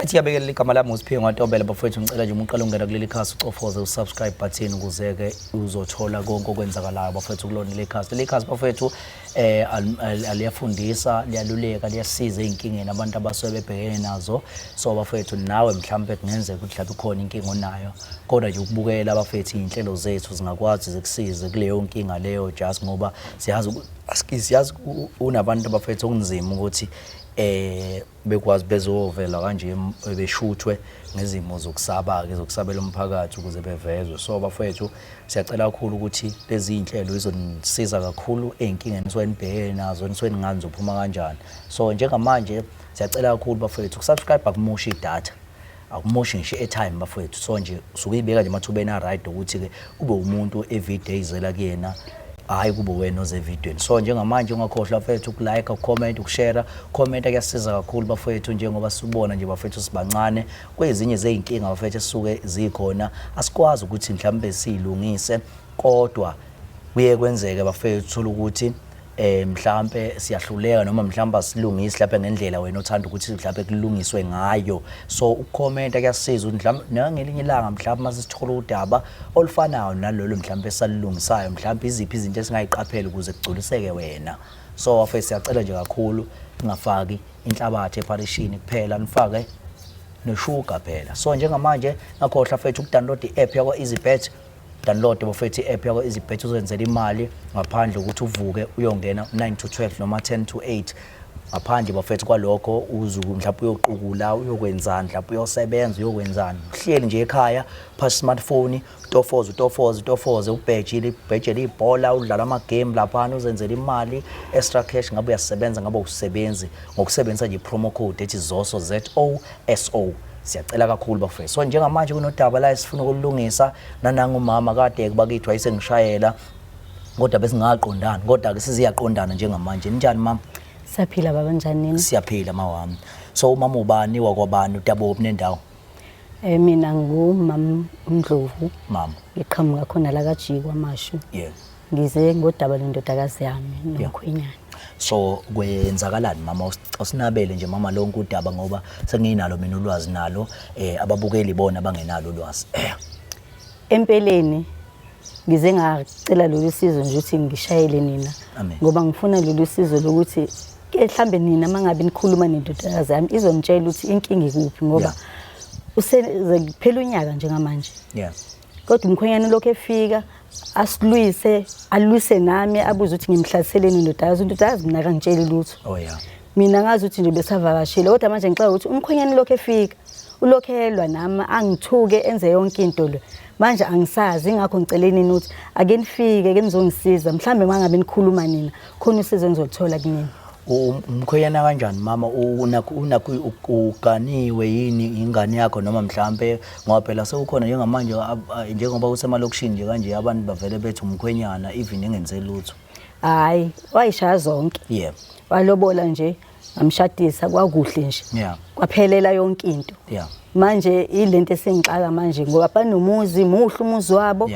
Ethi yabekela igama lami uSiphiwe Ntombela bafowethu, ngicela nje uma uqala ungena kuleli khasi ucofoze usubscribe button ukuze-ke uzothola konke okwenzakalayo bafowethu kulona leli khasi. Leli khasi bafowethu aliyafundisa, liyaluleka, liyasiza ey'nkingeni abantu abasuke bebhekene nazo. So bafowethu, nawe mhlawumpe kungenzeka ukuthi mhlawumbe ikhona inkinga onayo, kodwa nje ukubukela bafethu iy'nhlelo zethu zingakwazi zikusize kuleyo nkinga leyo, just ngoba siyazi unabantu bafethu okunzima ukuthi bekwazi bezovela kanje beshuthwe ngezimo zokusaba-ke, zokusabela umphakathi ukuze bevezwe. So bafowethu, siyacela kakhulu ukuthi lezi iy'nhlelo izonisiza kakhulu ey'nkingeni nisuke nibhekene nazo, nisuke ningazi nizophuma kanjani. So njengamanje siyacela kakhulu bafowethu, ukusubscribe akumoshi idatha, akumoshi ngisho i-airtime bafowethu. So nje usuke uyibeka nje emathubeni a-right ukuthi-ke kube umuntu evidiyo eyizela kuyena, hhayi kube wena oze evidweni. So njengamanje ungakhohlwa bafethu ukulike, ukucomment, ukushare. Comment kuyasiza kakhulu bafowethu, njengoba sibona nje bafethu sibancane kwezinye zey'nkinga bafethu esisuke zikhona, asikwazi ukuthi mhlawumbe siyilungise, kodwa kuye kwenzeke bafethu uthola ukuthi mhlambe siyahluleka noma mhlambe asilungisi lapha ngendlela wena othanda ukuthi mhlambe kulungiswe ngayo. So ukukhomenta kuyasiza ukuthi mhlambe nangelinye ilanga mhlambe mase sithola udaba olufanayo nalolu mhlambe esalilungisayo, mhlambe iziphi izinto esingayiqaphela ukuze kugculiseke wena. So bafethu, siyacela nje kakhulu ningafaki inhlabathi epharishini kuphela, nifake neshuga phela. So njengamanje ngakhohlwa fethu ukudownload i-app yakwa EasyBet. Download bafethu i-app yakwa EasyBet, uzenzela imali ngaphandle ukuthi uvuke uyongena 9 to 12 noma 10 to 8. Ngaphandle bafethu kwalokho uzuku mhlawumbe uyoqukula, uyokwenzani, mhlawumbe uyosebenza, uyokwenzani, uhleli nje ekhaya phasi smartphone, utofoze, utofoze, utofoze, ubhejile, ubhejele ibhola, udlala amagame laphana, uzenzela imali extra cash. Ngabe uyasebenza, ngabe usebenzi, ngokusebenzisa nje promo code ethi ZOSO, ZOSO. Siyacela kakhulu bafethu. So njengamanje kunodaba la esifuna ukulungisa nananga umama kade bakithi wayesengishayela, kodwa besingaqondani, kodwa ke siziyaqondana njengamanje. Ninjani mama? Siyaphila baba, njani nini? Siyaphila mawami. So umama ubani, wakwabani, udaba nendawo? Mina ngumam uNdlovu. Mama. Ngiqhamuka khona la kaJikwa KwaMashu. Ngize ngodaba lendodakazi yami nomkhwenyana. So kwenzakalani mama? Usinabele nje mama lonke udaba, ngoba senginalo mina ulwazi nalo, ababukeli bona bangenalo ulwazi. Empeleni ngize ngacela lolu sizo nje ukuthi ngishayele nina ngoba ngifuna lolu sizo lokuthi ke mhlambe nina mangabe nikhuluma nendodakazi yami izonitshela ukuthi inkinga ikuphi, ngoba useze kuphela unyaka njengamanje. Kodwa umkhwenyana lokho efika asilwise, alwise nami, abuze ukuthi ngimhlaseleni indodakazi. Indodakazi mina akangitsheli lutho. Mina ngazi ukuthi nje besavakashile, kodwa manje ngixaka ukuthi umkhwenyana lokho efika ulokhu elwa nami, angithuke, enze yonke into le. Manje angisazi, ingakho ngicele nini ukuthi ake nifike ke nizongisiza, mhlambe mangabe nikhuluma nina khona usizo engizolithola kunini. Umkhwenyana kanjani mama? Unakho uganiwe yini ingane yakho, noma mhlambe ngoba phela sekukhona njengamanje, njengoba kusemalokishini nje kanje, abantu bavele bethi umkhwenyana even engenze lutho? Hayi, wayishaya zonke. Walobola nje, ngamshadisa, kwakuhle nje. Kwaphelela yonke into. Manje ilento esengixaka manje ngoba banomuzi muhle, umuzi wabo.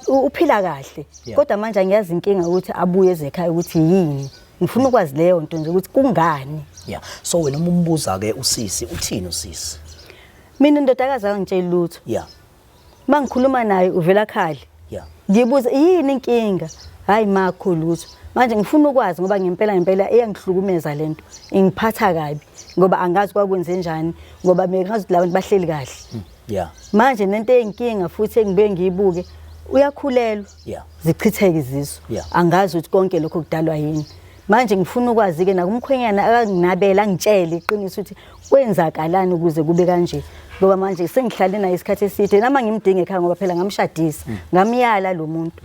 Uphila kahle. Kodwa manje angiyazi inkinga ukuthi abuye ezekhaya ukuthi yini. Ngifuna ukwazi leyo nto nje ukuthi kungani. Yeah. So wena uma umbuza ke usisi, uthini usisi? Mina indodakazi akangitsheli lutho. Mangikhuluma naye uvela khali. Ngibuza yini inkinga? Hayi makho lutho. Manje ngifuna ukwazi ngoba ngempela ngempela iyangihlukumeza lento. Ingiphatha kabi ngoba angazi kwakwenze njani, ngoba mina ngazi ukuthi labantu bahleli kahle. Manje nento eyinkinga futhi engibuye ngiyibuke, uyakhulelwa. Zichitheke izisu. Angazi ukuthi konke lokho kudalwa yini. Manje ngifuna ukwazi ke nakumkhwenyana akanginabela, angitshele iqiniso ukuthi kwenzakalani ukuze kube kanje, ngoba manje sengihlale naye isikhathi eside, nama ngimdinga ekhaya ngoba phela ngamshadisa, ngamyala lo muntu.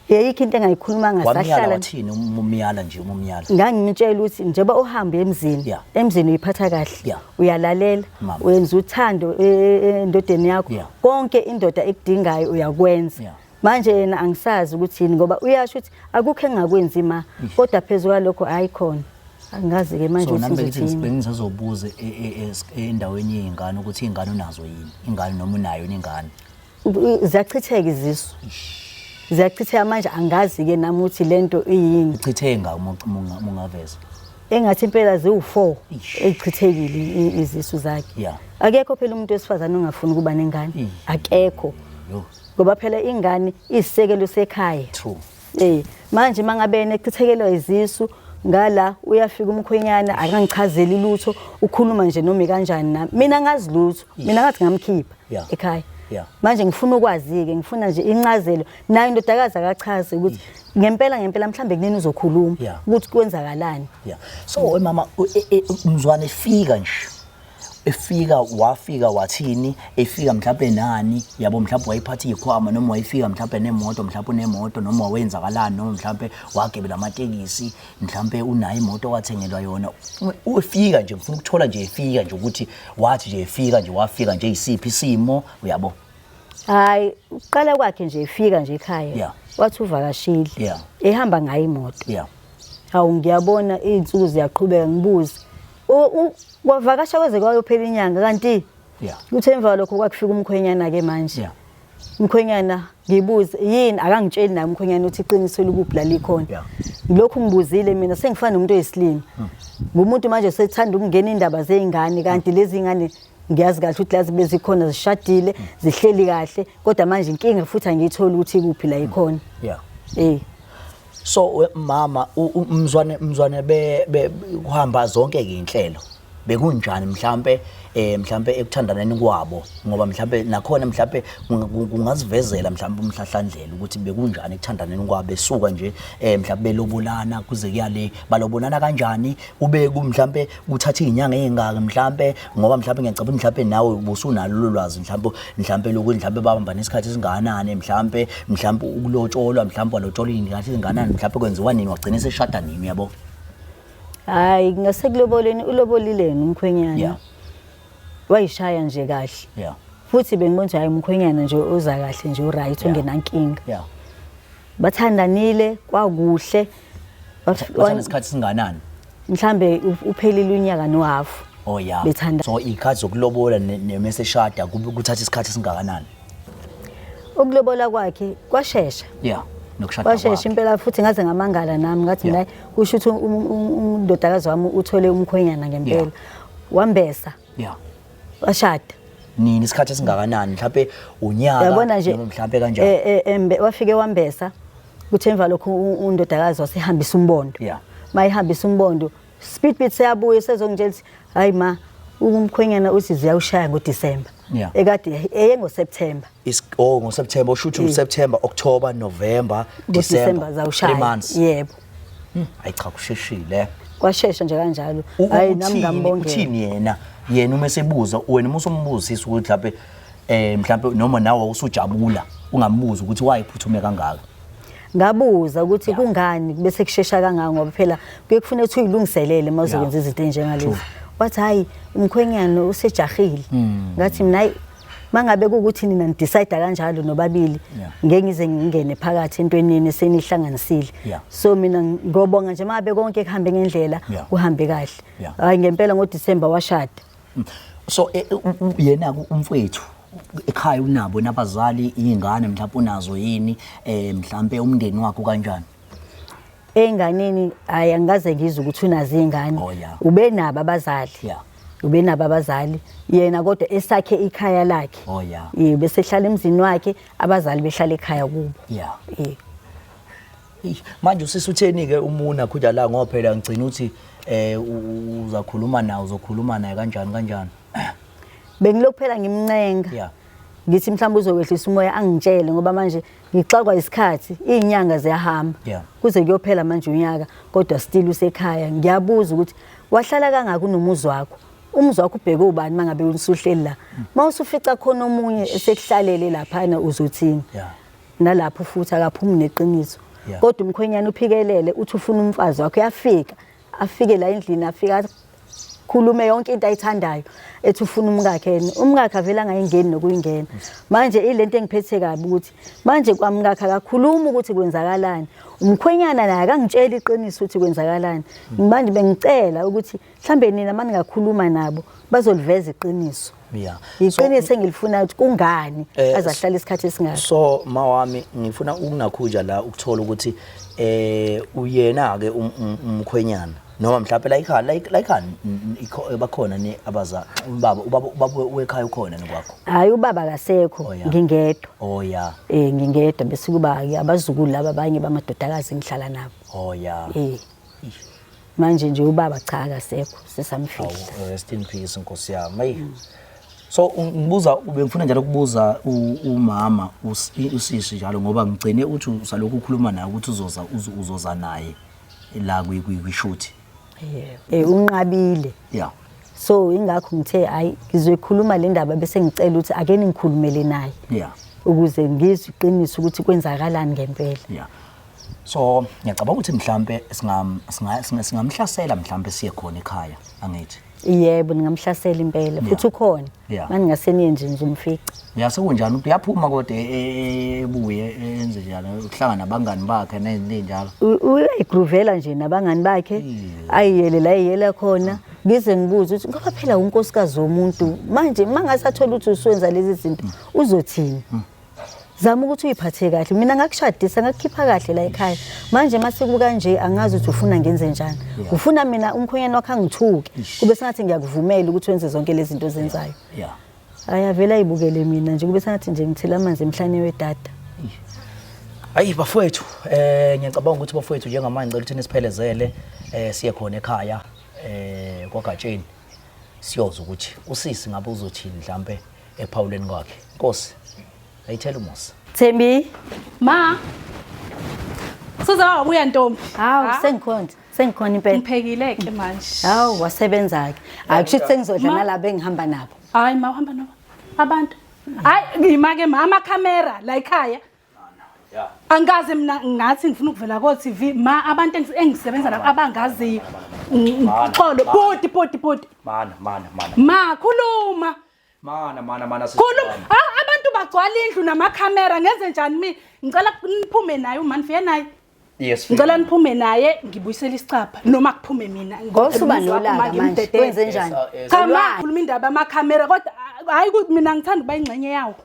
Yeyikho into engayikhuluma. Wamyala? Ngasahlala. Wathini umyala nje, umyala? Ngangimtshela ukuthi njengoba uhamba emzini, emzini uyiphatha kahle, uyalalela, Mama. wenza uthando endodeni yakho, konke indoda ekudingayo uyakwenza. Manje yena angisazi ukuthi yini, ngoba uyasho ukuthi akukho engakwenzi ma, kodwa phezu kwalokho hayi khona angazi-ke manje So ukuthi nami bengithi ngizothini. Bengisazobuza endaweni yey'ngane ukuthi iy'ngane unazo yini ingane, noma unayo yini ingane? Ziyachitheka izisu, ziyachitheka. Manje angazi-ke nami ukuthi lento iyini. Ichithe nga uma ungaveza? Engathi impela ziwu-4 ezichithekile izisu zakhe. Yeah. Akekho phela umuntu wesifazane ongafuni ukuba nengane. Akekho. Ngoba phela ingane isisekelo sekhaya. True. Manje mangabe yena echithekelwa izisu ngala uyafika umkhwenyana akangichazeli lutho, ukhuluma nje noma kanjani nami. Mina ngazi lutho. Mina ngathi ngamkhipha ekhaya. Manje ngifuna ukwazi-ke, ngifuna nje incazelo. Nayo indodakazi akachaze ukuthi ngempela ngempela mhlambe kunini uzokhuluma ukuthi kwenzakalani. Yeah. So mama umzwane efika nje. Efika wafika wathini, efika mhlawumbe nani, yabo mhlawumbe wayiphatha izikhwama noma wayefika mhlawumbe nemoto, mhlawumbe unemoto noma wenzakalani noma mhlawumbe wagibela amatekisi, mhlawumbe unayo imoto wathengelwa yona. Ufika nje ngifuna ukuthola nje efika nje ukuthi wathi nje efika nje wafika nje isiphi isimo, uyabo. Hayi, uqala kwakhe nje efika nje ekhaya. Yeah. Wathi uvakashile. Yeah. Ehamba ngayo imoto. Yeah. Hawu ngiyabona izinsuku ziyaqhubeka ngibuze. Wavakasha kwaze kwayophela inyanga kanti Yeah. Kuthe emva lokho kwakufika umkhwenyana ke manje. Yeah. Umkhwenyana ngibuze yini akangitsheli naye umkhwenyana uthi iqiniso likuphi la likhona. Yeah. Lokhu ngibuzile mina sengifana nomuntu oyisilima. Ngumuntu manje sethanda ukungena indaba zeingane kanti lezi ingane ngiyazi kahle ukuthi lazi bezikhona zishadile zihleli kahle kodwa manje inkinga futhi angiyitholi ukuthi ikuphi la ikhona. Yeah. Eh. So mama umzwane be kuhamba zonke ke inhlelo. Bekunjani mhlambe mhlambe ekuthandaneni kwabo ngoba mhlambe nakhona mhlambe kungazivezela mhlambe umhlahlandlela ukuthi bekunjani ekuthandaneni kwabo esuka nje mhlambe belobolana kuze kuyale balobonana kanjani kube mhlambe kuthatha izinyanga ezingaka mhlambe ngoba mhlambe ngiyacabanga mhlambe nawe ubusunalo lolwazi mhlambe lokuthi mhlambe babambana isikhathi esingakanani mhlambe ukulotsholwa mhlambe walotsholwa izinkathi ezingakanani mhlambe kwenziwa nini wagcina seshada nini uyabo. Hayi ngasekuloboleni ulobolile yena umkhwenyana. Yeah. Wayishaya nje kahle. Yeah. Futhi bengibona nje hayi umkhwenyana nje uza kahle nje uright ungenankinga. Yeah. Bathandanile kwakuhle. Bathandana isikhathi singanani? Mhlambe uphelile unyaka nohafu. Oh yeah. Bethanda. So ikhathi zokulobola nemeseshada kuthatha isikhathi singakanani? Ukulobola kwakhe kwashesha. Yeah. Nokushada kwashesha impela futhi ngaze ngamangala nami ngathi mina kusho ukuthi undodakazi wami uthole umkhwenyana ngempela. Wambesa. Yeah. Washada. Nini isikhathi esingakanani mhlawumbe unyaka yabona nje noma mhlawumbe kanjani? Wafike wambesa kuthe emva lokho undodakazi wasehambisa umbondo. Yeah. Mayihambisa umbondo speed beat seyabuya sezongitshela ukuthi hayi ma umkhwenyana uthi ziyawushaya ngoDecember. Yeah. Ekade eye ngoSeptember. Oh ngoSeptember usho ukuthi uSeptember, October, November, December zawushaya. 3 months. Yebo. Hayi cha kusheshile. Kwashesha nje kanjalo. Hayi nami ngambongela. Uthini yena? Yena uma sebuza wena uma usumbuzisa ukuthi mhlawumbe mhlawumbe noma nawe usujabula ungambuza ukuthi wayiphuthume kangaka. Ngabuza ukuthi kungani bese kushesha kangaka ngoba phela kuye kufanele ukuthi uyilungiselele uma uzokwenza izinto ezinjengalezi. Wathi hayi umkhwenyana usejahile. Ngathi mina hayi mangabe kuukuthi nina nidecide kanjalo nobabili ngeke ngize ngingene phakathi entwenini esenihlanganisile. So mina ngobonga nje mangabe konke kuhambe ngendlela kuhambe kahle. Hayi ngempela ngoDecember washada. So yena umfowethu ekhaya unabo nabazali izingane mhlawumbe unazo yini mhlawumbe umndeni wakho kanjani? Enganeni hayi angikaze ngizwe ukuthi unazo izingane. Ube nabo abazali. Ube nabo abazali yena kodwa esakhe ikhaya lakhe. Oh yeah. Yebo bese ehlala emzini wakhe abazali behlala ekhaya kubo. Yeah. Eh. Manje usisi utheni ke umuna khudla la ngoba phela ngicina uthi uzakhuluma naye uzokhuluma naye kanjani kanjani? Bengilokhu phela ngimncenga. Yeah. Ngithi mhlawumbe uzokwehlisa umoya angitshele ngoba manje ngixakwa isikhathi izinyanga ziyahamba. Kuze kuyophela manje unyaka kodwa still usekhaya. Ngiyabuza ukuthi wahlala kangaka unomuzi wakho? Umuzi wakho ubheke ubani mangabe usuhleli la? Mawusufica khona omunye esekuhlalele lapha uzothini? Yeah. Nalapho futhi akaphumi neqiniso. Kodwa umkhwenyana uphikelele uthi ufuna umfazi wakhe uyafika. Afike la endlini afika khulume yonke into ayithandayo ethi ufuna umkakhe yena. Umkakhe avela angayingeni nokuyingena. Manje ilento engiphethe kabi ukuthi manje kwamkakhe akakhuluma ukuthi kwenzakalani. Umkhwenyana naye akangitsheli iqiniso ukuthi kwenzakalani. Manje bengicela ukuthi mhlambe nina maningakhuluma nabo bazoliveza iqiniso. Yeah. Iqiniso engilifuna ukuthi kungani azahlala isikhathi esingaka. So mawami ngifuna ukunakhuja la ukuthola ukuthi uyena ke umkhwenyana. Noma mhlawumbe la ekhaya la ekhaya bakhona ni abaza ubaba ubaba ubaba wekhaya ukhona ni kwakho. Hayi ubaba akasekho Oh, yeah. ngingedwa. Oh yeah. Eh ngingedwa bese kuba ke abazukulu laba abanye bamadodakazi ngihlala nabo. Oh yeah. Eh. Manje nje ubaba cha akasekho sesamfihla. Awu, rest in peace nkosi yami. Ayi. So ngibuza ubengifuna njalo ukubuza umama usisi njalo ngoba ngigcine uthi usalokhu ukhuluma naye ukuthi uzoza uzoza naye la kwi shoot. Yebo. Eh unqabile. Yeah. So ingakho ngithe hayi ngizoyikhuluma le ndaba bese ngicela ukuthi ake ningikhulumele naye. Yeah. Ukuze ngizwe iqiniso ukuthi kwenzakalani ngempela. Yeah. So ngiyacabanga ukuthi mhlambe singamhlasela mhlambe siye khona ekhaya angithi. Yebo ningamhlasela impela futhi ukhona. Yeah. Manje ngaseniye nje ngizomfica. Ya sekunjani ukuthi uyaphuma kodwa ebuye enze njalo uhlangana nabangani bakhe nezinto ezinjalo. Uyayigroovela nje nabangani bakhe ayiyele la eyiyela khona ngize ngibuze ukuthi ngoba phela unkosikazi womuntu manje mangasathola ukuthi usuwenza lezi zinto uzothini. Zama ukuthi uyiphathe kahle mina ngakushadisa ngakukhipha kahle la ekhaya manje mase kanje angazi ukuthi ufuna ngenze njani ufuna mina umkhwenyana wakhe angithuke kube sengathi ngiyakuvumela ukuthi wenze zonke lezi zinto ozenzayo. Yeah. Hayi avele ayibukele mina nje kube sengathi nje ngithela amanzi emhlane wedada. Hayi bafowethu ngiyacabanga ukuthi bafowethu njengamanje ngicela ukuthi nisiphelezele siye khona ekhaya kwaGatsheni siyoza ukuthi usisi ngabe uzothini mhlambe ephawuleni kwakhe. Nkosi ayithela umusa. Thembi, Ma. Suze wabuya ntombi. Hawu sengikhona, sengikhona impela. Ngiphekile ke manje. Hawu wasebenza ke. Akusho ukuthi sengizodla Ma. nalabo engihamba nabo. Hayi ma uhamba nabo. Abantu. Hayi ngima ke ma amakhamera la ekhaya. Yeah. Angikaze mina ngathi ngifuna ukuvela ko TV ma abantu engisebenza nabo abangaziyo. Xolo bhuti bhuti bhuti. Mana mana mana. Ma khuluma. Mana mana mana sisi. Khuluma. Abantu bagcwala indlu namakhamera ngenze njani mina? Ngicela niphume naye uma nifike naye. Yes. Ngicela niphume naye ngibuyisele isicapha noma kuphume mina. Ngosuba nolaka manje kwenze njani? Cha ma khuluma indaba yamakhamera kodwa hayi ukuthi mina ngithanda ukuba ingxenye yawo.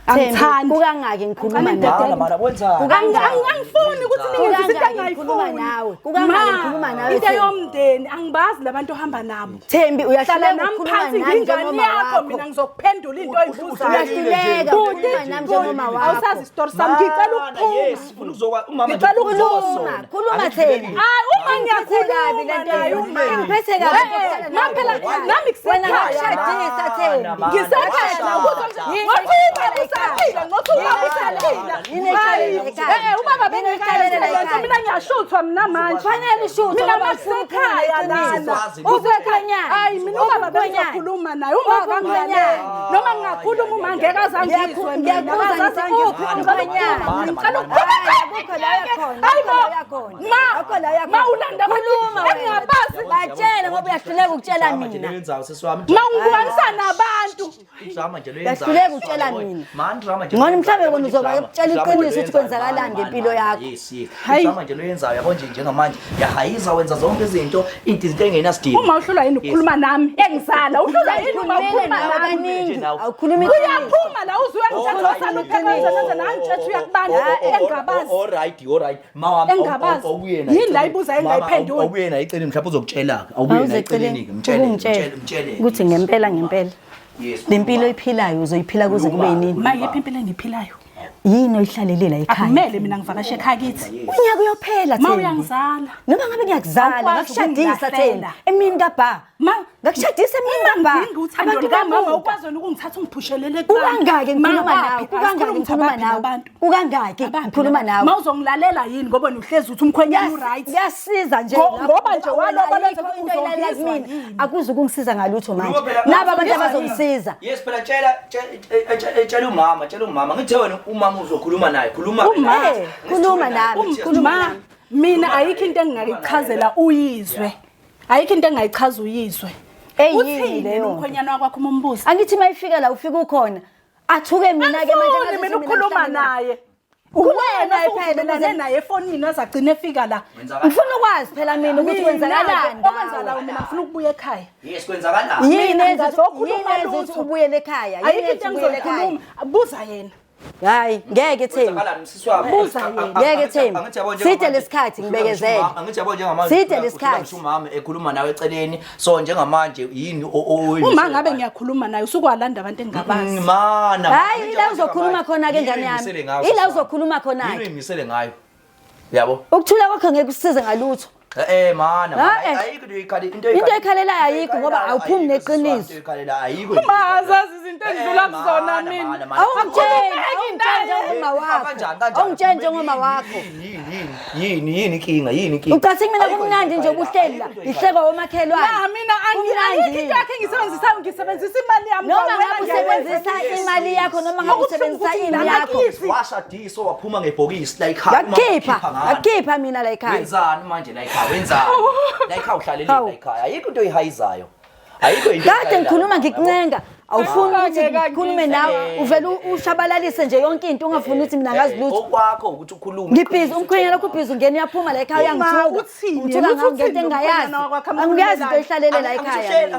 Angithandi. Kukangaki ngikhuluma nawe. Mana mana wenzani? Angifuni ukuthi ningenzise into Kukangaki ngikhuluma engingayifuni. nawe? Kukangaki ngikhuluma nawe, Into Thembi? yomndeni angibazi labantu ohamba nabo. Thembi Hlala uyahluleka nami ukukhuluma phansi nami ngingane njengomama yakho wakho. mina ngizokuphendula into oyibuzayo. Uyahluleka ukukhuluma nami njengomama wakho. Awusazi isitori sami ngicela ukuphuma. Yes, ufuna ukuzokwa umama Ngicela ukukhuluma. Khuluma Thembi. Hayi uma Ingiphethe kabi ngiyakhuluma le nto naye yenu. uma. Ingiphethe kabi. Ma phela nami Wena kusekhaya. ngakushadisa Thembi. Ngisekhaya la ukuthi ngothi ubaba usaphila ngothi ubaba usaphila. Yini ekhaya? Eh ubaba Yini ekhaya? bengekho mina ngiyashuthwa mina manje. Kufanele ushuthwe Mina ngoba ufuna ukukhuluma makusekhaya iqiniso. lana. Uzokhanyana. Hayi mina ubaba bengizokhuluma naye uma kangilaleli. Noma ngingakhuluma uma ngeke azangizwe mina. Ngiyakubuza ngithi uphi umkhwenyana? Ngicela ukuphuma. Hayi, akukho la uyakhona, Hayi akukho la uyakhona. Ma, Akukho la uyakhona. ma ulanda abantu Khuluma wena. engingabazi. Batshele ngoba uyahluleka ukutshela mina. Yenzayo sisi wami. Ma ungibukanisa nabantu. Drama nje lo yenzayo. Uyahluleka ukutshela mina. Man drama nje. Ngcono mhlawumbe wena uzobakutshela iqiniso ukuthi kwenzakalani ngempilo yakho. Yes, yes. Hayi. Drama nje lo yenzayo yabo nje njengamanje. Yahayiza wenza zonke izinto, into engenasidingo. Uma uhlulwa yini ukukhuluma nami engizala uhlulwa yini uma Ukhulumele ukhuluma nawe nami kaningi. Awukhulumi iqiniso. Uyaphuma la uze uyangithatha wasala upheka wenza nangithetha uyakubantu engabazi. All right, all right. Ma wami Engabazi. Yini la ibuza engayiphenduli? Awuye naye eceleni mhlawumbe uzokutshela ke. Awuye naye Awuze eceleni ke. Mtshele, ukungitshela mtshele, mtshele. ukuthi ngempela ngempela Yes. le mpilo oyiphilayo uzoyiphila kuze kube yinini. Ma yiphi impilo engiyiphilayo? Yini oyihlalele la ekhaya? Akumele mina ngivakashe ekhaya kithi. Unyaka uyophela Ma Thembi. uyangizala. Noma ngabe ngiyakuzala Awukwazi ngakushadisa Thembi. ukungilahlela. Emini kabha. Ma Ngakushadisa emini kabha. Ngidinga uthando Abantu lukamama babuka. ukwazi wena ukungithatha ungiphushelele Kukangaki ngikhuluma nawe? Kukangaki ngikhuluma nawe? Kukangaki ngikhuluma nawe? Ma uzongilalela yini ngoba uhlezi uthi umkhwenyana uright. Kuyasiza nje Ngo- ngoba nje lapho, walobola ayikho nje into oyilalela uzongizwa kumina. yini? Akuze ukungisiza ngalutho manje. Khuluma phela- Naba abantu abazongisiza. Yes phela tshela tshela umama, tshela umama. Ngithe wena umama uzokhuluma naye. Khuluma. Uma. naye. Khuluma nami, khuluma Ma nami. mina ayikho into engingayichazela uyizwe. Ayikho into engingayichaza uyizwe. Eyini Uthini leyo nto? umkhwenyana wakwakho uma umbuza? Angithi mayifika la ufika ukhona. Athuke mina ke manje Angifuni ngathi mina ukukhuluma naye. Khuluma Uwena naye phela uvumelane ukuze- naye efonini azagcina efika la. Ngifuna ukwazi phela mina ukuthi kwenzakalani. Okwenzakalayo mina ngifuna ukubuya ekhaya. Yes, kwenzakalani? Yini Mina enza ngizokhuluma yini enza ukuthi lutho. ubuyele ekhaya? Yini Ayikho enza into ubuyele ekhaya? engizoyikhuluma. Buza yena. Hayi, ngeke Thembi. Kwenzakalani msisi wami? Buza yena. Ngeke Thembi. Angithi yabo Side njengamanje- lesikhathi ngibekezele. Angithi yabo njengamanje. Side uhlula lesikhathi. ngisho umama ekhuluma nawe eceleni. So njengamanje yini Uma ngabe ngiyakhuluma naye usukwalanda abantu engingabazi. Mana. Hayi, ila uzokhuluma khona ke ngane yami. Ila uzokhuluma khona Yini ke. uyimisele ngayo? Yabo. Ukuthula kwakho ngeke kusize ngalutho. Eh mana. Ha, eh. Ayikho into oyikhalela into Into oyikhalelayo ayikho ngoba awuphumi neqiniso. Oyikhalela ayikho. Uma azazi izinto engidlula Eh, kuzona mana, mina. mana, mana. Awungitsheli, awungitsheli njengoma wakho. Kanjani kanjani? Awungitsheli njengoma wakho. Yini yini yini inkinga yini inkinga? Ucathi mina Ayikho kumnandi into nje ubuhleli la. ayikho into Ihlekwa womakhelwane. La mina Kumnandi. ayikho into yakhe engiyisebenzisayo ngisebenzisa imali yami. Noma kwawena ngabe ngiyayenza. usebenzisa imali yakho noma ngabe usebenzisa ini yakho. Washadiswa waphuma ngebhokisi la ekhaya. Ngakukhipha, ngakukhipha mina la ekhaya. Wenzani manje la ekhaya? Wenzani? La ekhaya uhlaleleni Hawu. la ekhaya? Ayikho into oyihayizayo. Ayikho into. Kade oyihayizayo. ngikhuluma ngikuncenga awufuni ukuthi Angeke ngikhulume nawe uvele ushabalalise nje yonke into ungafuni ukuthi mina ngazi Eh, lutho. Okwakho ukuthi ukhulume. Ngibhizi umkhwenyana wakho ubhizi ungena uyaphuma la ekhaya Uma uyangithuka. uthini Ungithuka yena? ngawo Uthi ngento uthini engingayazi. umkhwenyana wakho Angiyazi into oyihlalele la ekhaya. mina.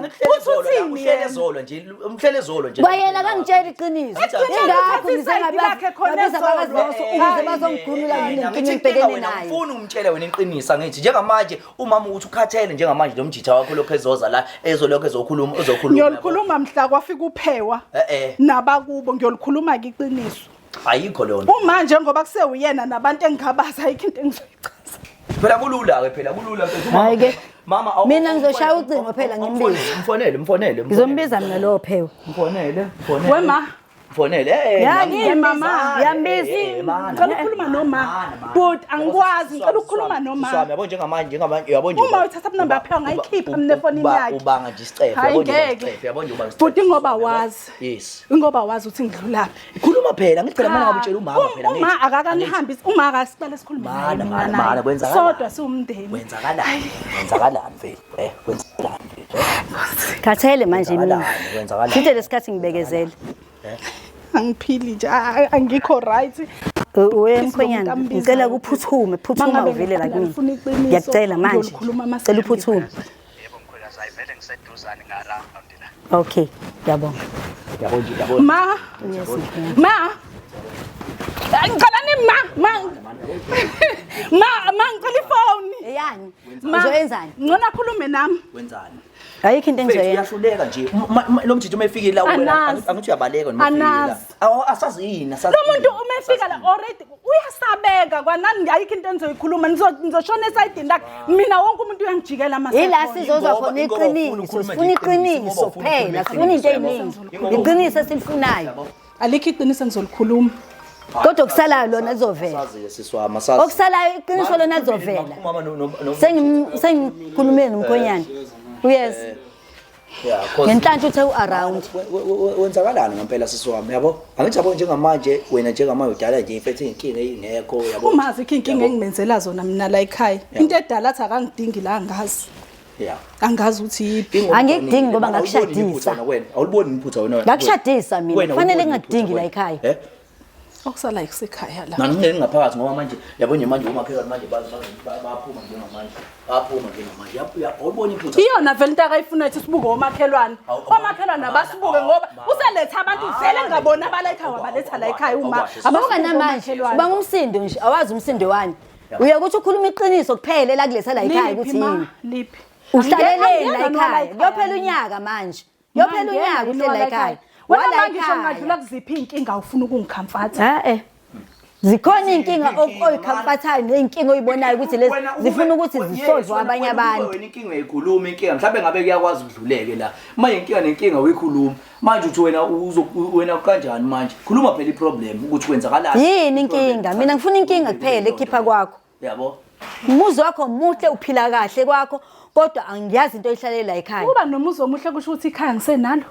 Uthini yena? Uhlele nje, umhlele zolo nje. Kwayena kangitshela iqiniso. Ekugcineni Ingakho uthatha ngize isayidi lakhe khona ngabiza ezolo. abakaziloso ukuze bazongikhulula Eh, mina ngithi inkinga inkinga engibhekene wena nayo. ufuna umtshele wena iqiniso angithi njengamanje umama ukuthi ukhathele njengamanje lo mjitha wakho lokho ezoza la ezolokho ezokhuluma ezokhuluma Ngiyolikhuluma mhla kwafika uphewa. Eh, eh. Nabakubo ngiyolikhuluma ke iqiniso. Ayikho leyo nto. Uma njengoba kusewuyena nabantu engingabazi ayikho into engizoyichaza. Phela kulula ke phela kulula mfethu. Hhayi ke. Mama Mina ngizoshaya ucingo phela ngimbize. Mfonele mfonele. Ngizombiza mina lowo phewa. Mfonele mfonele. We ma, Mfonele. Eh Ya, nami- ngiyambiza, ngiyambiza. Eh, mana. ngicela ukukhuluma noma. Mana, mana. But angikwazi ngicela Siswami, ukukhuluma noma. Siswami yabo njengamanje njengamanje yabo nje. Uma uthatha inamba yakhe ungayikhipha mina efonini yakhe. Ubanga nje isicefe Hayi, yabo nje ngeke. isicefe yabo nje ubanga isicefe. Bhuti ngoba wazi. Yes. Ngoba wazi ukuthi ngidlulaphi. Khuluma phela ngithi phela mana ngabe utshela umama phela Uma akakanihambisi, uma akasiqale sikhulume naye Mana, mina mana, naye. mana, kwenzakalani? Sodwa siwumndeni. Kwenzakalani? Kwenzakalani vele? Eh, kwenzakalani vele? Khathele manje mina. Kwenzakalani? Kwenzakalani? Sithe lesikhathi ngibekezele. Angiphili nje, angikho right. Uwe Phisi mkhwenyana, lo muntu ngicela ambizayo. kuphuthume, phuthuma Mangabe uvele la ngifuna kimi. ngifuna iqiniso, Ngiyakucela manje. ngiyolikhuluma Cela masihambile. uphuthume. Yebo mkhwekazi, hayi vele ngiseduzane nga-round la. Okay, ngiyabonga. Yabo nje yabo. Ma, ma. Ngicela ni ma, ma. Ma, ma ngicela ifoni. Eyani? Ma, Uzoyenzani? Ngcono akhulume nami. Wenzani? Ayikho into Mfethu engizoyenza. uyahluleka nje. Lo mjitha uma efikile la wena Anazi. angithi uyabaleka noma efikile la. Anazi. Awu asazi yini asazi. Lo muntu uma efika la already uyasabeka kwanani ayikho into enizoyikhuluma nizoshona esayidini lakhe. Mina wonke umuntu uyangijikela mase. Yila sizozwa Ingoba- khona ingoba ufuna iqiniso, ukukhuluma sifuna nje iqiniso, iqiniso ingoba ufuna kuphela, ukukhuluma sifuna into iqiniso, eziningi. yabo. Iqiniso esilifunayo. Alikho iqiniso engizolikhuluma. Kodwa okusalayo lona lizovela. Asazi sisi wami asazi. Okusalayo iqiniso lona lizovela. Umama no no Sengikhulumile nomkhonyana. Uyeza. Yeah, cause Ngenhlanhla uthe u-around. Wenzakalani ngempela sisi wami yabo? Angithi yabo njengamanje wena njengamanje udala nje mfethu inkinga ingekho yabo. Uma azikho inkinga engimenzela zona mina la ekhaya. Into edala athi akangidingi la angazi. Yeah. Angazi ukuthi yiphi. Angikudingi ngoba ngakushadisa. Wena awuliboni iphutha wena. Ngakushadisa mina, Wena kufanele awuliboni ngingakudingi iphutha la ekhaya. Eh? Okusala kusekhaya la. Nani ngingeni ngaphakathi ngoba manje yabo nje manje umakhelwane manje bayaphuma njengamanje. Bayaphuma njengamanje. Awuliboni iphutha. Iyona vele into akayifuna ethi sibuke omakhelwane. Awu, awu, Omakhelwane abasibuke ngoba useletha abantu vele ngabona abala ekhaya wabaletha la ekhaya uma. Buka Abasibuke namanje, omakhelwane. ubanga umsindo nje, awazi umsindo wani. Uyakuthi ukhuluma iqiniso kuphela la kulesa la ekhaya Liphi ukuthi ma? yini. Liphi? Uhlaleleni la Angiyena ekhaya. nowala Kuyophela unyaka manje. Kuyophela unyaka uhleli la ekhaya. Wena Wala manje ngisho ekhaya. ngadlula kuziphi inkinga ufuna ukungikhamfatha? Eh eh. Zikhona inkinga oyikhamfathayo ney'nkinga oyibonayo ukuthi lezi Wena ukube- zifuna ukuthi yes, zisolvwe wena- abanye wena ukube abantu. Wena inkinga uyayikhuluma inkinga mhlawumbe ngabe kuyakwazi ukudluleke la. Manje inkinga nenkinga uyikhuluma. Manje uthi wena uzo wena kanjani manje? Khuluma phela iproblem ukuthi kwenzakalani. Yini inkinga? Mina ngifuna inkinga kuphela ekhipha kwakho. Yabo. Umuzi wakho muhle uphila kahle kwakho kodwa angiyazi into oyihlalela la ekhaya. Uba nomuzi omuhle kusho ukuthi ikhaya ngisenalo.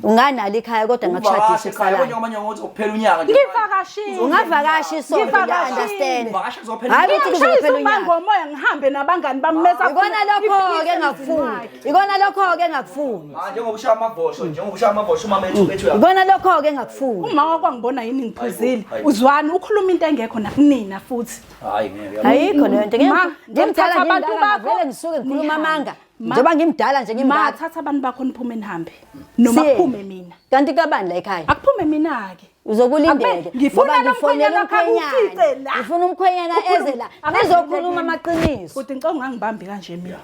Unganalo ikhaya kodwa ngakushadisa Uvakashe kusalayo. ekhaya njengoba njengoba kuphela unyaka nje. Ngivakashile. Ungavakashi isonto Ngivakashile. ngiya-understand. Uvakashe kuzophela Hayi unyaka. ukuthi Ngishayisa kuzophela uma unyaka. ngomoya ngihambe nabangani bami mese Ikona lokho-ke engakufuni. Ikona lokho-ke engakufuni. Ah, njengoba ushaya amavosho, njengoba ushaya amavosho umama ethu ethu Ikona lokho-ke engakufuni. Uma wakwangibona yini ngiphuzile. Hayibo, hayibo. Uzwani ukhuluma into engekho nakunina futhi. Hayi ngeke. yabo. Ayikho leyo nto. Ma, Ngimdala thatha abantu abantu bakho, vele ngisuke ngikhuluma nihambe. amanga. Ma. Njengoba ngimdala nje Ma ngimdala. thatha abantu bakho niphume nihambe. Noma Siye. kuphume mina. Kanti kabani la ekhaya? Akuphume mina ke. Uzokulindeke. Ngifuna Ngoba lo ngifonela mkhwenyana wakho akufice la. Ngifuna umkhwenyana eze la. Nizokhuluma amaqiniso. Futhi ngicela ungangibambi kanje mina.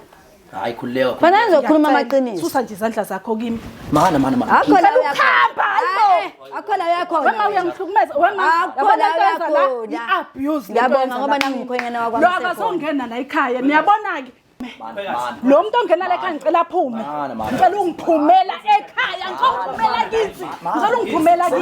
Hayi khululeka. Fanele nizokhuluma Ngiyacela, amaqiniso. Susa nje izandla zakho kimi. Mana mana mana. Akho la Ngicela uyakhona. ukuhamba, hayi bo. Akho la uyakhona. Wema uyangihlukumeza, wema. Akho Yabona la into oyenza la, uyakhona. i-abuse lento Ngiyabonga oyenza ngoba la. nangumkhwenyana wakwami Lo usekhona. akazongena la ekhaya. Niyabona-ke. Lo muntu ongena la ekhaya ngicela aphume. Mana, mana. Ngicela ungiphumela ekhaya, ngicela ungiphumela kithi. Ngicela ungiphumela kithi.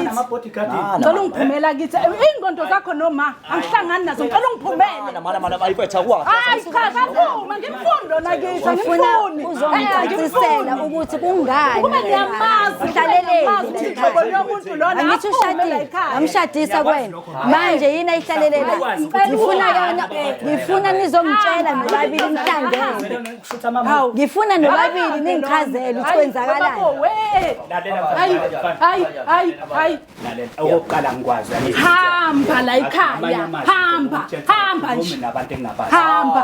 Ngicela ungiphumela kithi. Iy'ngqondo zakho noma angihlangani nazo, ngicela ungiphumele. Mana mana mana ayiphetha kwahle. Hayi cha, kaphuma ngimfundo nakithi, Ngifuna angimfuni. uzongicacisela ukuthi kungani. Kube ngiyamazi, Uhlaleleni ngiyamazi la ukuthi ekhaya. hlobo lomuntu lona Angithi aphume la ushadile, ekhaya. ngamshadisa kwena. Manje yini ayihlalele la? Ngifuna yona, ngifuna nizongitshela nobabili nihlangene. Hawu. Ngifuna nobabili ningichazele ukuthi kwenzakalani. Hayi, hayi, hayi, hayi. Okokuqala ngikwazi angithi. Hamba la ekhaya. Amanye amazwi Hamba, ukutshela hamba nje. mina abantu engingabazi. Hamba.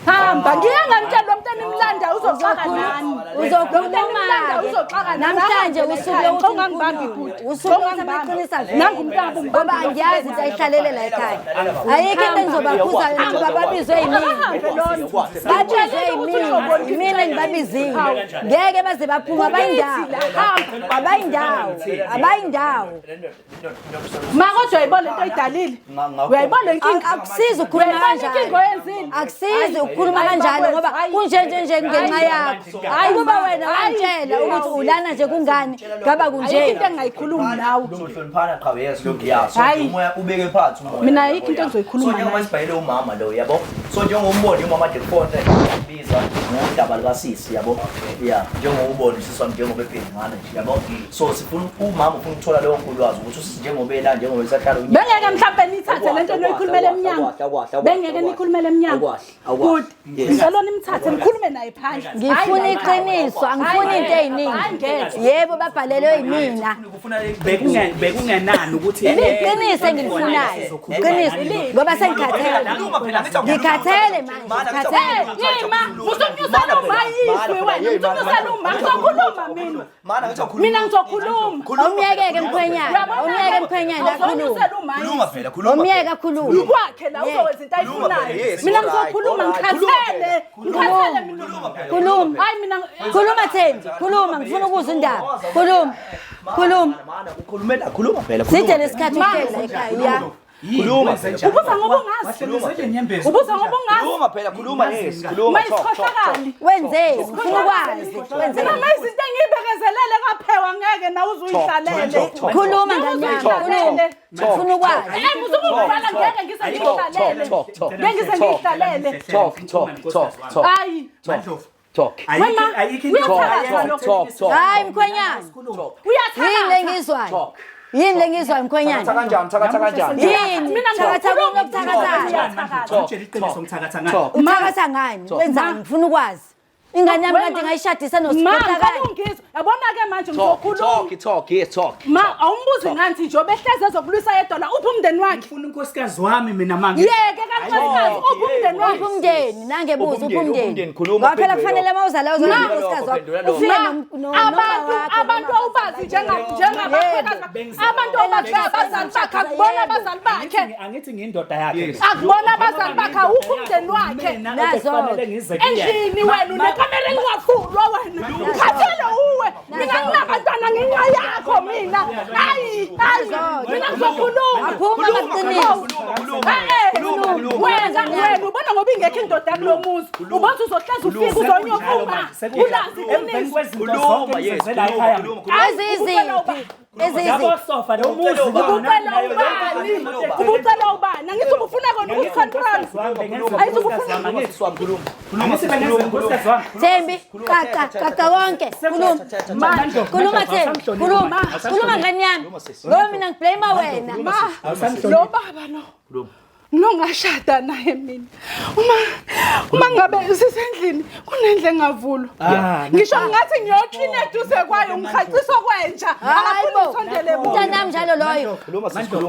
Hamba. Ngike ngamtshela lo mntana imlanda uzoxaka nani. Uzokhuluma-ke. Uzoxaka nani. Namhlanje usuku lokuthi ungangibambi bhuti. Usuku lokuthi amaqiniso avele. Nangu umntaba Ngoba angiyazi into ayihlalele la ekhaya. Ayikho into engizobakhuza yona ngoba babizwe yimina. Babizwe yimina. Yimina engibabizile. Ngeke baze baphuma abayindawo. Abayindawo. Abayindawo. Ma kodwa uyayibona lento oyidalile. Uyayibona le nkinga. Akusizi ukukhuluma Uyayibona inkinga kanjalo. oyenzile. Akusizi ukukhuluma kanjalo ngoba kunje nje nje ngenxa yakho. Hayi kuba wena wangitshela ukuthi ulana nje kungani ngaba Ayikho kunje. into engingayikhulumi nawe. Uzohloniphana qha yes lokhu ya. So Hayi. umoya ubeke phansi umoya. Mina ayikho into engizoyikhuluma So njengoba nawe. sibhayele umama lo yabo. So njengombona umama de phone biza ngodaba lukasisi yabo. Yeah, njengoba usisi wami njengoba ebhengana nje yabo. So sifuna umama ufuna ukuthola leyo nkulwazi ukuthi usisi njengoba ela njengoba esahlala unyaka. Bengeke mhlawumbe nithathe lento eniyikhulumela emnyango. Bengeke nikhulumele emnyango. Awukwahle, Good. Ngicela nimthathe nikhulume naye phandle. Ngifuna iqiniso, angifuni into eziningi. Yebo babhalelwe yimina. Bekungenani ukuthi Iqiniso engilifunayo. Iqiniso ngoba sengikhathele. Ngikhathele manje, ngikhathele. Yima, usunyusela uma izwi wena, usunyusela uma ngizokhuluma mina. Mana ngithi awukhuluma. Mina ngizokhuluma. Awumyekeke mkhwenyana, awumyeke mkhwenyana akhulume. Usunyusela uma Khuluma phela, khuluma. Awumyeke akhulume. kwakhe la uzowenza into ayifunayo. Yes, Mina alright, ngizokhuluma alright. ngikhathele. Ngikhathele mina. Khuluma. Hayi mina Khuluma Thembi, khuluma ngifuna ukuzwa indaba. Khuluma. Khuluma. Mana ukhulumela, khuluma phela. Side lesikhathi uhleli la ekhaya. Ya. Khuluma phela. ubuza ngoba ungazi. Ubuza ngoba ungazi. Khuluma phela, khuluma yes, khuluma. Mayisikhohlakali. Wenzeni? Ngifuna ukwazi. Wenzeni? Mina mayizinto engiyibekezelele kwaphewa ngeke nawe uzuyihlalele. Khuluma ngane yami, khuluma. Ngifuna ukwazi. Eh musukuvala ngeke ngize ngiyihlalele. Ngeke ngize ngiyihlalele. Talk, talk, talk, talk. Hayi. Talk. Ayikho into Uyathakatha lo. Talk, talk. Hayi mkhwenyana. Yini le Uyathakatha. ngizwayo? Talk. Yini le ngizwayo mkhwenyana? Thakatha kanjani? Thakatha kanjani? Yini? Mina Thakatha ngizokhuluma. kunokuthakatha. Ngitshela iqiniso ngithakatha ngani. Talk. Uthakatha ngani? Wenzani? Ngifuna ukwazi. Ingane yami kade ngayishadisa Ma nosikhohlakala. ngicela ungizwe. Yabona ke manje Talk, ngizokhuluma. talk, talk, yes, talk. Ma awumbuzi ngathi nje obehleze ezokulwisa yedwa la uphi umndeni wakhe? Ngifuna unkosikazi wami mina manje. Yeke kankosikazi uphi umndeni wakhe? Uphi umndeni? Nangebuza uphi Uphi umndeni? umndeni? Umndeni, khuluma, Ngoba phela phendula kufanele lokho. uma uzala uzala Ma, unkosikazi wakho. phendula lokho. Ufike Ma, noma abantu wakho. abantu awubazi njengabakhwekazi abantu awubazi abazali bakhe akubona abazali bakhe Angithi ngiyindoda yakhe. akubona abazali bakhe awukho umndeni wakhe Nazo. Kufanele ngize kuyena. endlini wena unekamera elingavulwa wena ngikhathele uwe mina nginabantwana ngenxa yakho mina hayi hayi mina ngizokhuluma Aphuma amaqiniso. Wena wena ubona ngoba ingekho indoda kulo muzi ubona uzohlezi ufike uzonyovuma ulazi Emveni iqiniso kwezinto zonke Khuluma, yes, engizenzela ekhaya. khuluma, khuluma. Eziziphi? Eziziphi? Yabo sofa lo muzi. Ubucela ubani? Ubucela ubani? Angithi ubufuna kona ukucontrol. Ayithi ubufuna Angithi bengenza unkosikazi wami. Thembi, qaqa, qaqa konke. Khuluma. Khuluma Thembi, khuluma. Khuluma ngane yami. Ngoba mina ngiblame wena. Ma, lo baba lo. Nongashada naye mina. Uma ngabe sisendlini kunendle engavulwa. Ngisho ngathi ngiyoklina eduze kwayo ngihaqiswa kwenja. Hayi Akafuni bo. ngisondele kuyo. Mntanami njalo loyo.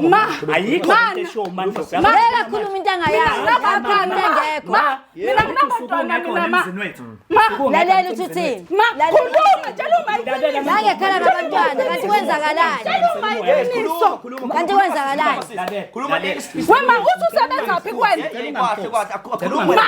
Ma, Ayikho Mana. into eshiwo uMandlovu. Ngeke akhulume into angayazi. Akhulume into engekho. Ma, mina nginabantwana mina ma. Ma, Lalela ukuthi uthini. ma, Lalela. khuluma tshela uma iqiniso. Nangekhala ngabantwana kanti kwenzakalani? Tshela uma Iqiniso. Kanti kwenzakalani? Khuluma. Wema uthi usebenza phi kuwena? Kahle kahle, akhuluma. Ma,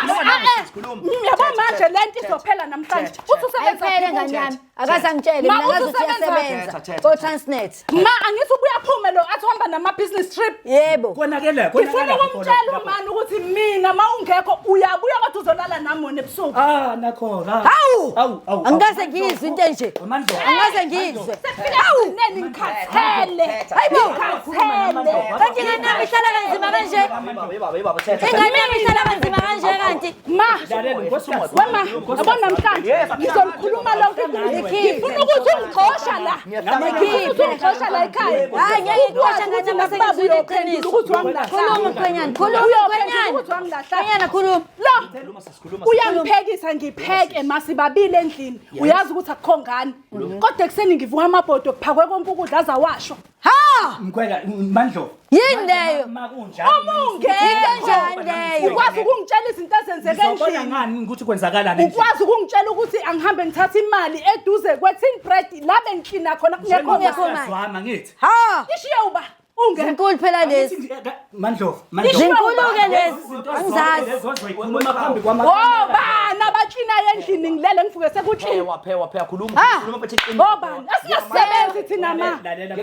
yabo manje le nto izophela namhlanje. Uthi usebenza Ayiphele phi ngane kuwena? yami. Akaze angitshele Ma, mina ngazi uthi ukuthi usebenza- uyasebenza. Ko-Transnet. Ma angithi ubuyaphuma lo athi uhamba nama-business trip. Yebo. Konakele, Ngifuna ukumtshela umani ukuthi mina ma ungekho uyabuya kodwa uzolala nami wena ebusuku. Ah, nakho. Hawu! Awu, awu. Angikaze ngiyizwe into enje. Mandlovu. Angikaze ngiyizwe. Sekufika ekugcineni ngikhathele. Hayibo! Ngikhathele. Kanti ingane yami ihlala kanzima kanje. Ingane yami ihlala kanzima kanje kanti. Ma, Lalela, nkosikazi. wema, yabo namhlanje ngizolikhuluma lonke iqiniso. Ngifuna ukuthi ungixosha la. Ngifuna ukuthi ungixosha la ekhaya. Hayi ngeke ngixoshe ngane yami Ukwazi ukuthi sengizwile uyophendula iqiniso. ukuthi wangilahla. Khuluma mkhwenyana, khuluma Uyophendula mkhwenyana. ukuthi wangilahla. Mkhwenyana khuluma. Lo uyangiphekisa ngipheke masibabili endlini. Uyazi ukuthi akukho ngane. Kodwa ekuseni ngivuka amabhodo kuphakwe konke ukudla azawasho. Ha! Mkhwela, Mandlovu. Yini leyo? Makunjalo. Uma ungekho Into enjani leyo? ukwazi ukungitshela izinto ezenzeke Ngizobona endlini. ngani ukuthi kwenzakalani endlini? Ukwazi ukungitshela ukuthi angihambe ngithathe imali eduze kwe-tin bread la bengiklina khona kungekho Kungekho mali. mali. Wami angithi. Ha! Ishiye uba ungekho. Zinkulu phela lezi. Mandlovu, Mandlovu. Zinkulu-ke lezi. Angizazi. Lezo ozoyikhuluma phambi kwama. Obani abaklinayo endlini ngilele ngivuke sekuklina. Phewa phewa, khuluma. Ah! Khuluma phethe iqiniso. Obani asingasebenzi thina ma. Lalela.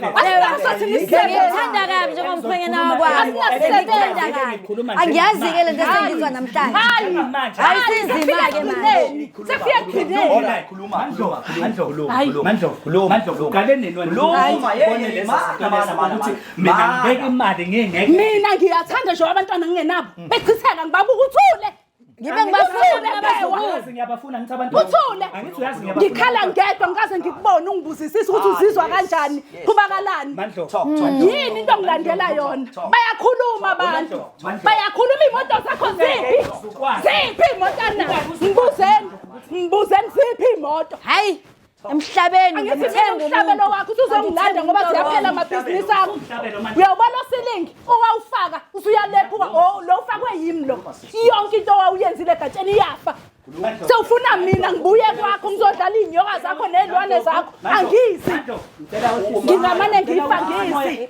Asinaso thina isisebenzi. Ngikuthanda kabi njengomkhwenyana wakwami. Ngikuthanda kabi. Angiyazi-ke le nto esengizwa namhlanje. Hayi. Hayi sinzima-ke manje. Sefika ekugcineni. Khuluma. Mandlovu, Mandlovu, Hayi. Mandlovu, Khuluma. Mandlovu, uqale nini wena? Khuluma, Ubone yeye, lezi mana, zinto mana, lezi mana, ukuthi mana. mina Mana. ngibeka imali ngingekho. Mina ngiyathanda nje abantwana ngingenabo. Bechitheka ngibabuka uthule. Ngibe ngibafuna mina abazukulu. Uyazi ngiyabafuna ngithi abantu. Uthule. Angithi uyazi ngiyabafuna. Ngikhala ngedwa ngikaze ngikubone ungibuzisise ukuthi uzizwa kanjani. Qhubakalani. Mandlovu. Talk, talk. Yini into ongilandela yona? Bayakhuluma abantu. Bayakhuluma iy'moto zakho ziphi? Ziphi iy'moto anazo? Ngibuzeni. Ngibuzeni ziphi iy'moto? Hayi, emhlabeni Angithi mina ngimthemba umhlabelo umuntu. wakho usuzongilanda ngoba ziyaphela amabhizinisi akho. Uyawubona osilingi owawufaka usuyalephuka oh lo ufakwe yimi lo. Yonke into owawuyenzile egatsheni iyafa. Sewufuna mina ngibuye kwakho ngizodlala iy'nyoka zakho ney'lwane zakho. Angizi. Ngingamane ngifa ngizi.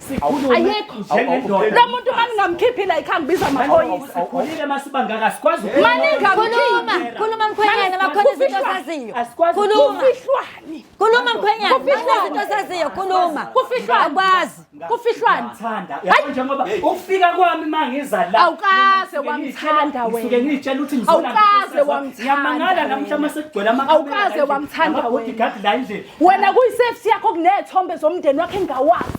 Ayikho. Njengendoda. Lo muntu mani ngamkhiphi la ekhaya ngibiza amaphoyisa. Sikhulile masibangaka sikwazi Mani Khuluma, ngamkhiphi. khuluma mkhwenyana makhona izinto ozaziyo. Asikwazi Khuluma, Kufihlwani. khuluma mkhwenyana, makhona Kufihlwani. izinto ozaziyo, khuluma. Kufihlwani. Akwazi. Kufihlwani. Thanda. Yabo njengoba ukufika kwami mangiza la. Awukaze wamthanda wena. Ngisuke ngitshela ukuthi ngizona. Awukaze wamthanda Ngiyamangala wena. namhla masekugcwele ama. Awukaze wamthanda wena. Bodyguard la endlini. Wena kuyi-safety yakho kuney'thombe zomndeni wakho engingawazi.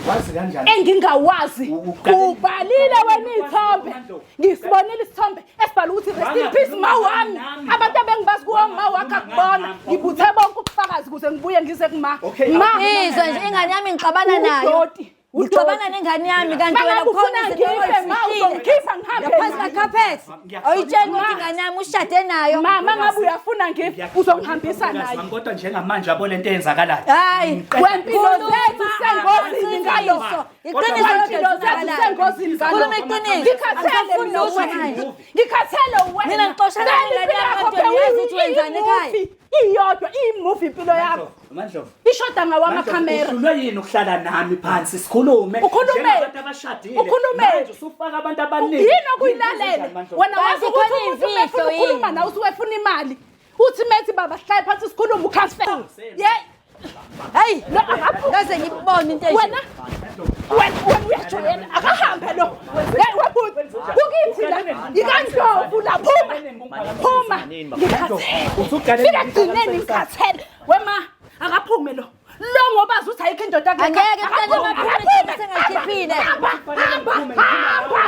Wazi kanjani? Engingawazi. Uqale- Ubhalile wena iy'thombe. Ngisibonile isithombe esibhala ukuthi rest in peace ma wami. Abantu abengibazi kuwo ma wakho akubona. Ngibuthe bonke ubufakazi ukuze ngibuye ngize kuma. Okay, Ma Izwe nje ingane yami ngixabana nayo. Udoti. Ngixabana nengane yami kanti wena Mangabe khona ufuna izinto ngife ma ozifihlile. uzongikhipha ngihambe. Ngaphansi naye. kakhaphethi. Awuyitsheli ukuthi ingane yami ushade nayo. Mama ngabe uyafuna ngife uzongihambisa naye. Kodwa njengamanje yabo lento eyenzakalayo. Hayi. Wempilo zethu sengozini ngalokho. Iqiniso Wempilo zethu sengozini ngalokho. Khuluma iqiniso. Ngikhathele Angisafuni mina lutho wena. manje. Ngikhathele wena. Mina ngixoshana Vele nengane impilo yami yakho kanti phela uyazi ukuthi wenzani ekhaya. iyi-movie, Iyodwa iyi-movie impilo yakho. Mandlovu. Ishoda ngawamakhamera. Uhlulwe yini ukuhlala nami phansi sikhulume? Ukhulume. Njengabantu abashadile. Ukhulume. Manje usufaka abantu abaningi. Yini okuyilalela? Wena wazi Kanti ukuthi khona umuntu uma efuna imfihlo ukukhuluma yini? nawe usuke efuna imali. Uthi methi baba sihlale phansi sikhulume ukhansela. Ye Hayi. lo akaphu Ngaze ngibone into enje. wena wena wena uyajwayela akahambe lo. Hey webhuti kukithi la ikandlovu la phuma phuma ngikhathele. Fika ekugcineni ngikhathele. Wema akaphume lo. Lo ngoba azi ukuthi ayikho indoda yakhe. Angeke mntana Akaphume, wami aphume akaphume. iqiniso engalikhiphile. Hamba hamba hamba.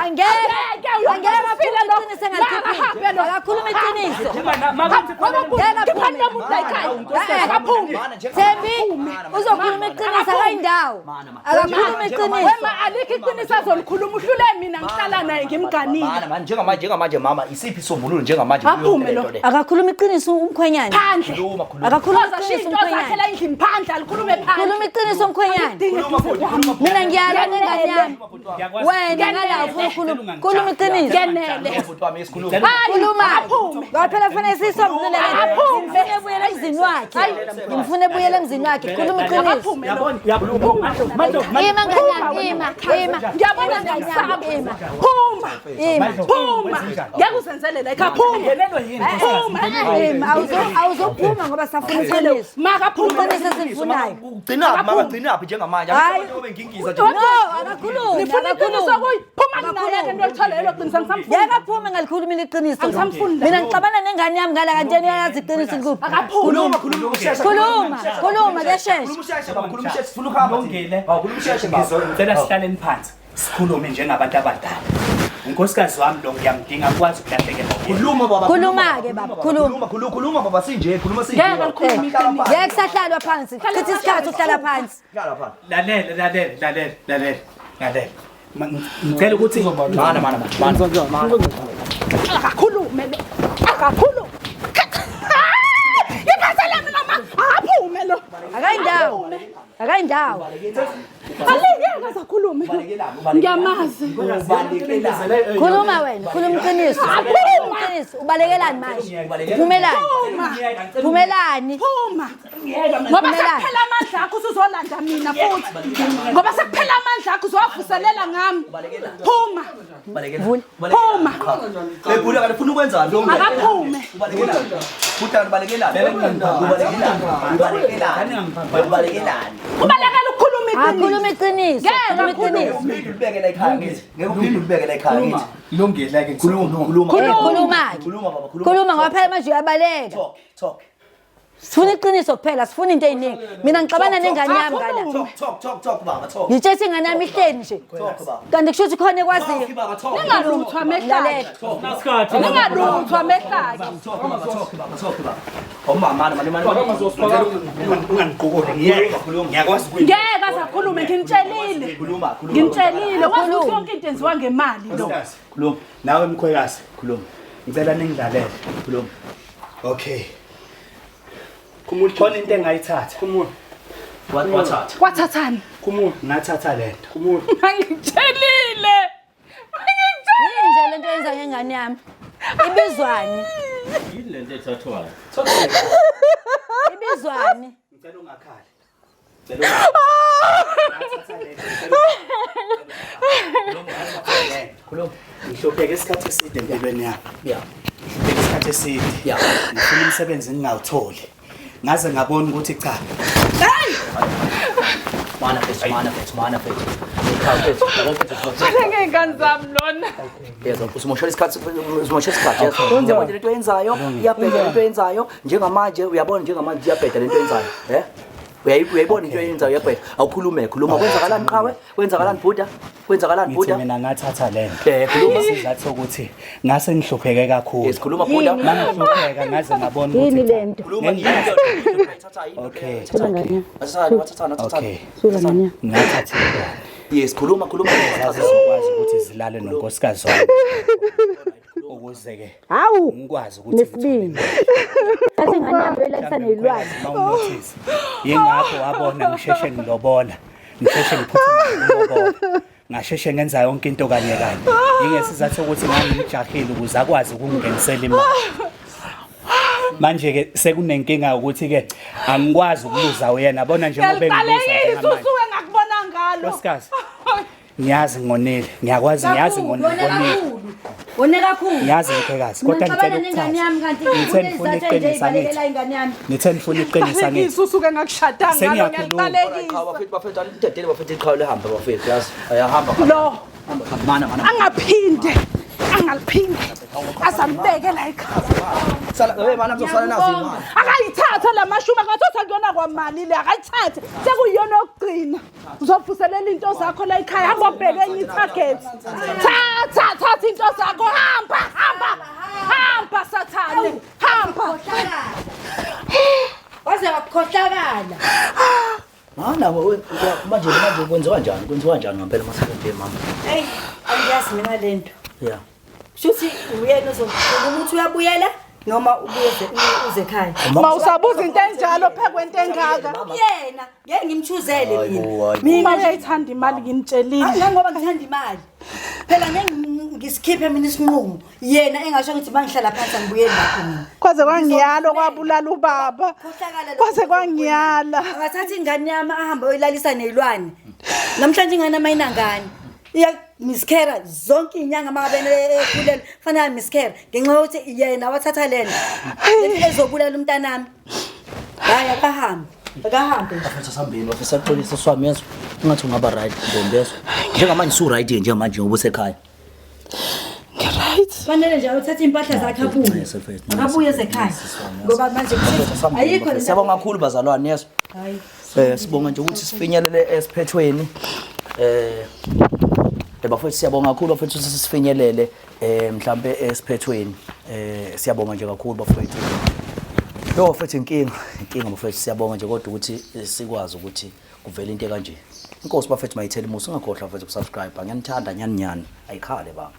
Angeke. Angeke Angeke aphume lo. iqiniso engalikhiphile. Lo. Akakhuluma iqiniso. Ngiphani lo muntu la ekhaya. Akaphume. Thembi uzokhuluma iqiniso akayindawo. Akakhuluma iqiniso. Wema alikho iqiniso azolikhuluma uhlule mina ngihlala naye ngimganile. Mana, mana, njengamanje njengamanje mama isiphi isombululo njengamanje Aphume lo. Akakhuluma iqiniso umkhwenyana. Phandle. Khuluma, khuluma. Akakhuluma Oza shiya iqiniso into zakhe umkhwenyana. la endlini phandle alikhulume phandle. Khuluma iqiniso umkhwenyana. Angidingi eduze kwami. Mina ngiyala nengane yami. Wena ngala ufuna ukukhuluma. Khuluma iqiniso. Ngenele. Bhuti wami esikhuluma. Khuluma. Aphume. Ngoba phela kufanele siyisombulule le nto. Aphume. Ngimfuna ebuyele emzini wakhe. Ngimfuna ebuyele emzini wakhe. Khuluma iqiniso. Aphume lo. Yabona, uyabona. Ima ngane yami, ima, ima. Ngiyabona Ima ngane ngiyakusaba. yami, ima. Phuma. Ima. Phuma. Ngeke uzenzele la ekhaya. Phuma. Ngenelwe yini? Phuma. Ima, awuzophuma ngoba safuna iqiniso. Makaphuma. Iqiniso esilifunayo. Ugcinaphi mama ugcinaphi njengamanje? Hayi. Njengoba ngingiza nje. No, akakhulumi. Nifuna iqiniso akakhulumi. kuyi. Phuma nginayeke into elithole lelo qiniso angisamfuni. Ngeke aphume ngalikhulumile iqiniso. Angisamfuni la. Mina ngixabana nengane yami ngala kanti yena uyayazi iqiniso likuphi. Akaphumi. Khuluma khuluma usheshe. Khuluma, khuluma kuyashesha. Khuluma usheshe baba, khuluma usheshe sifuna ukuhamba. Kulungile. Hawu khuluma usheshe baba. Ngizocela sihlaleni phansi sikhulume njengabantu abadala. Unkosikazi wami lo ngiyamdinga akwazi ukulahlekelwa uyena. Khuluma baba. Khuluma-ke baba, khuluma. Khuluma khuluma khuluma baba sinje, khuluma sinje. Ngeke alikhulume iqiniso. Ngeke kusahlalwa phansi. Chitha isikhathi uhlala phansi. Hlala phansi. Lalela, lalela, lalela, lalela, lalela. Ngicela ukuthi Mana mana mana. Akakhulume lo. Akakhulume. Iphasa lami lama. Akaphume lo. Akayindawo. Akayindawo. Alingeke azakhulume. Ngiyamazi. Khuluma wena, khuluma iqiniso. Khuluma iqiniso. Ubalekelani manje? Phumelani. Phumelani. Phuma. Ngoba sekuphela amandla akho usuzolanda mina futhi. Ngoba sekuphela amandla akho uzowavuselela ngami. Phuma. Phuma. Eh bhuti kanti ufuna ukwenzani lo mngane? Akaphume. Ubalekelani? Bhuti kanti ubalekelani? Ubalekelani? Ubalekelani? Ubalekelani? Ubalekela ukukhuluma iqiniso. Akhuluma iqiniso. Ngeke Khuluma iqiniso. Uphinde ulibeke la ekhaya ngithi. Ngeke uphinde ulibeke la ekhaya ngithi. Kulungile ke Khuluma khuluma. Eh, Khuluma-ke. Khuluma baba khuluma. Khuluma ngoba phela manje uyabaleka. Talk talk. Sifuna iqiniso kuphela, sifuna into eziningi. Mina ngixabana nengane yami ngala. Talk talk talk talk baba talk. Ngitshela ingane yami ihleli nje. Talk baba. Kanti kusho ukuthi khona ekwaziyo. Talk baba talk. Ningaluthwa amehlakhe. Lalela. Ningaluthwa amehlakhe. Talk baba talk baba talk baba. Omama mana mana mana. Ungangiqokoli ngiyeke. Ngiyakwazi ukuyi. Ngeke azakhulume nginitshelile. Khuluma khuluma. Nginitshelile wazi ukuthi yonke into yenziwa ngemali lo. Nkosikazi, Khuluma. Nawe mkhwekazi, Khuluma. ngicela ningilalele. Khuluma. Okay. Khona into engayithatha. Wathatha. Wathathani? Ngathatha lento. Ngitshelile. Yini nje lento yenza ngengane yami? Ibizwani? Yini lento ethathwayo? Ibizwani? Ngicela ungakhali. Ngicela ungakhali. Ngathatha lento. Khuluma. Ngihlupheke isikhathi eside empilweni yami. Yeah. Ngihlupheke isikhathi eside. Yeah. Ngifuna umsebenzi ngingawutholi. Ngaze ngabona ukuthi cha, Mana mfethu mana mfethu mana mfethu. Ekhaya mfethu. Yabo mfethu. Ngengane zami lona. Yezwa usimoshela isikhathi usimoshela isikhathi yezwa. Uyabona lento oyenzayo iyabheda lento oyenzayo njengamanje uyabona njengamanje iyabheda lento oyenzayo eh uyayibona into oyenzayo iyabheda awukhulume khuluma kwenzakalani qhawe kwenzakalani bhuda kwenzakalani ngithi bhuda mina ngathatha lento. Eh, khuluma. Isizathu sokuthi ngase ngihlupheke kakhulu. Yes khuluma bhuda Mangihlupheka ngaze ngabona Yini ukuthi cha. lento? khuluma yini wathatha yini Okay. wathathani wathathani wathathani Okay. Sula ngane yami. Ngathatha intwana. Yes khuluma khuluma Zazizokwazi ukuthi zilale nonkosikazi wami. Ukuze ke Hawu. ngikwazi ukuthi Nesibindi. Athi ingane yami uyilalisa nezilwane. mawunothisa. Yingakho wabona ngisheshe ngilobola. Ngisheshe ngiphuthume ngilobola. Ngasheshe ngenza yonke into kanye kanye. Yingesizathu sokuthi ngangimjahile ukuze akwazi ukungingenisela imali. Manje ke sekunenkinga ukuthi ke angikwazi ukuluza uyena bona njengoba engiluza Ngiyaliqalekisa njengamanje. usuke ngakubona ngalo. Nkosikazi, ngiyazi ngonile, ngiyakwazi ngiyazi ngonile. Wone kakhulu. Wone kakhulu. Ngiyazi mkhwekazi, kodwa Mina ngicela ngixabana nengane ukuthatha. yami kanti Ngithe nifuna kunezizathu nje iqiniso angithi. ibalekela ingane yami. Nithe nifuna iqiniso angithi. Qalekisa usuke ngakushada ngalo Sengiyakhuluma. Cha ngiyaliqalekisa. bafethu bafethu anidedele bafethu iqhawe lihambe bafethu yazi ayahamba Lo hamba mana mana angaphinde angaliphinde azalibeke la ekhaya. sala hey mana ngizosala nazo imali Akayithathe la mashumi akathatha kuyona kwamali le akayithathe sekuyiyona yokugcina. Uzovuselela into zakho la ekhaya hamba ubheke enye i-target. Thatha thatha into zakho hamba hamba hamba sathane hamba. Waze wakhohlakala. Mana manje manje kwenziwa kanjani kwenziwa kanjani ngempela masebenzi mama Hey, angiyazi mina lento. Yeah Shuthi uyena ozokhuluma ukuthi uyabuyela noma ubuye uze ekhaya. Ma usabuza into enjalo phekwento engaka. Yena, ngeke ngimchuzele Hayi mina. bo, hayi bo. Mina Uma uyayithanda imali nginitshelile. Hayi ngoba ngithanda imali. Phela ngeke ngisikhiphe mina isinqumo yena engasho ngithi mangihlala phansi angibuyeli lapho mina. Kwaze kwangiyala okwabulala ubaba. Khohlakala lokhu. Kwaze kwangiyala. Angathatha ingane yami ahambe oyilalisa nezilwane. Namhlanje ingane yami ayinangane. Iya miscarriage zonke izinyanga mangabe ekhulelwe fanele miscarriage ngenxa yokuthi yena wathatha lena ezobulala umntanami. Hayi akahambe. Akahambe. Bafethu sambeni bafethu saxolisa swami yezwa. Ungathi ungaba right ntombi yezwa. Njengamanje su right njengamanje ngoba usekhaya. Ngi-right. Fanele nje uthathe impahla zakhe abuye. Ncese mfethu, ncese Akabuye mfethu, esekhaya. ncese swami, Ngoba manje Bafethu, ayikho lento. Siyabonga kakhulu bazalwane yezwa. Hayi. Eh sibonga nje ukuthi sifinyelele esiphethweni. Eh eh, bafethu siyabonga kakhulu bafethu ukuthi sifinyelele eh mhlambe esiphethweni. Eh siyabonga nje kakhulu bafethu. Yo bafethu inkinga, inkinga bafethu siyabonga nje kodwa ukuthi sikwazi ukuthi kuvele into kanje. Inkosi bafethu mayithele umusa ungakhohlwa bafethu ukusubscribe. Ngiyanithanda nyani nyani. Ayikhale baba.